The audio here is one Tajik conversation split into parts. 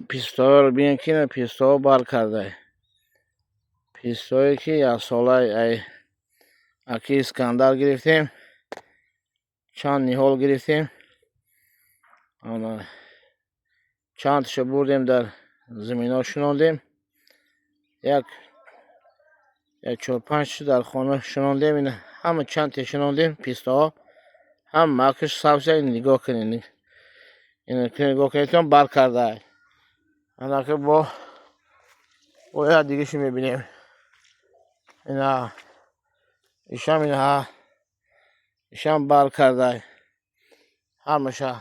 Писторо бинед, ки пистоҳо бар карда. Пистое, ки яксола ай аки Искандар гирифтем. Чанд ниҳол гирифтем. Ана чандташа бурдем, дар заминҳо шинондем. Як чор панҷ дар хона шинондем. Ина ҳама чандте шинондем пистоҳо. Ҳамааш сабз. Нигоҳ кунед. Ина нигоҳ кунед, бар карда. Анаки бо як дигаши мебинем. Ина ишам, ина ишам бар карда. Ҳамаша.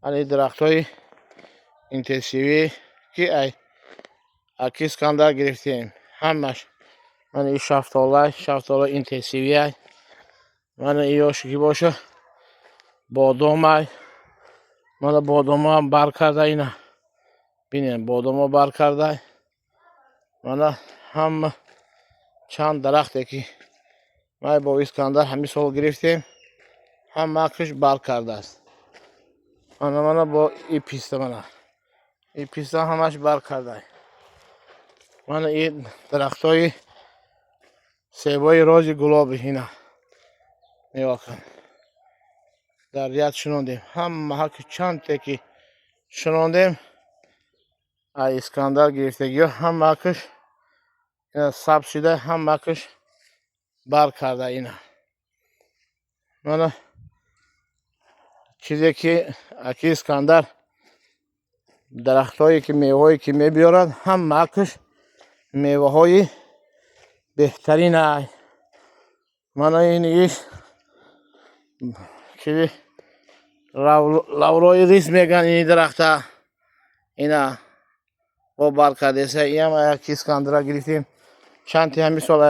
Ани дарахтҳои интенсивӣ, ки ай аки Искандар гирифтем. Ҳамаш. Мана и шафтола, шафтола интенсивиай. Мана иёш ки боша, бодомай. Мана бодомҳоам бар карда ина. Бинед, бодомҳо бар карда. Мана ҳама чанд дарахте, ки май бо Искандар ҳамин сол гирифтем, ҳамааш бар кардааст. Мана, мана бо и писта, мана. И писта ҳамаш бар карда. Мана и дарахтҳои себои рози гулоби ина. Нигоҳ кун. Дар ряд шинондем. Ҳама ки чандте ки шинондем, ай Искандар гирифтагиҳо, ҳамааш ина сабз шуда, ҳамааш бар карда ина. Мана чизе, ки аки Искандар дарахтҳое, ки меваҳое, ки мебиёрад, ҳамааш меваҳои беҳтарин ай. Мана ин иш чизи лаврои рис мегӯянд ини дарахта. Ина бо бар кардеса. Иам аки Искандара гирифтем. Чандти ҳамин сол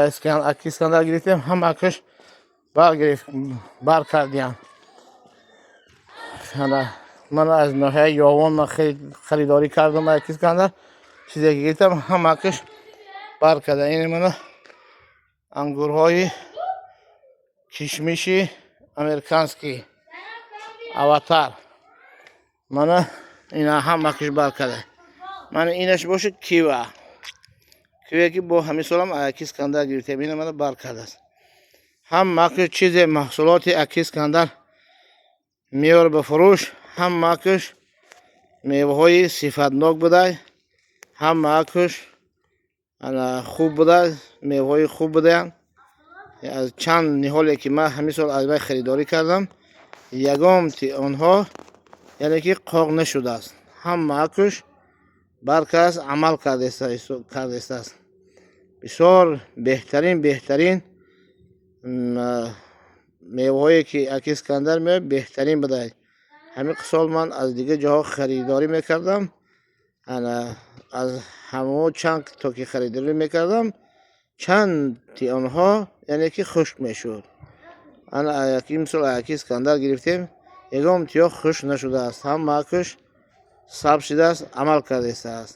аки Искандар гирифтем, ҳамааш бар гирифт, бар кардиям. Ана ман аз ноҳияи Ёвон ман харидорӣ кардам аки Искандар. Чизе ки гирифтам, ҳамааш бар карда. Ин мана ангурҳои кишмиши американский Аватар. Мана ина ҳамааш бар карда. Мана инаш бошад кива. Киве, ки бо ҳамин солам аки Искандар гирифтем. Ина мана бар кардааст. Ҳамааш чизе маҳсулоти аки Искандар меёр ба фурӯш, ҳамааш меваҳои сифатнок буда, ҳамааш ана хуб буда, меваҳои хуб будаанд. Аз чанд ниҳоле, ки ман ҳамин сол аз вай харидорӣ кардам, ягонти онҳо, яъне ки, қоқ нашудааст. Ҳамааш бар кардааст, амал кардааст. Бисёр беҳтарин, беҳтарин меваҳое, ки аки Искандар меояд, беҳтарин буда. Ҳамин сол ман аз дигар ҷоҳо харидорӣ мекардам. Ана аз ҳамао чанд то ки харидорӣ мекардам, чанди онҳо, яъне ки, хушк мешуд. Ана имсол аки Искандар гирифтем, ягон тиё хушк нашудааст. Ҳамааш сабз шудааст, амал кардааст.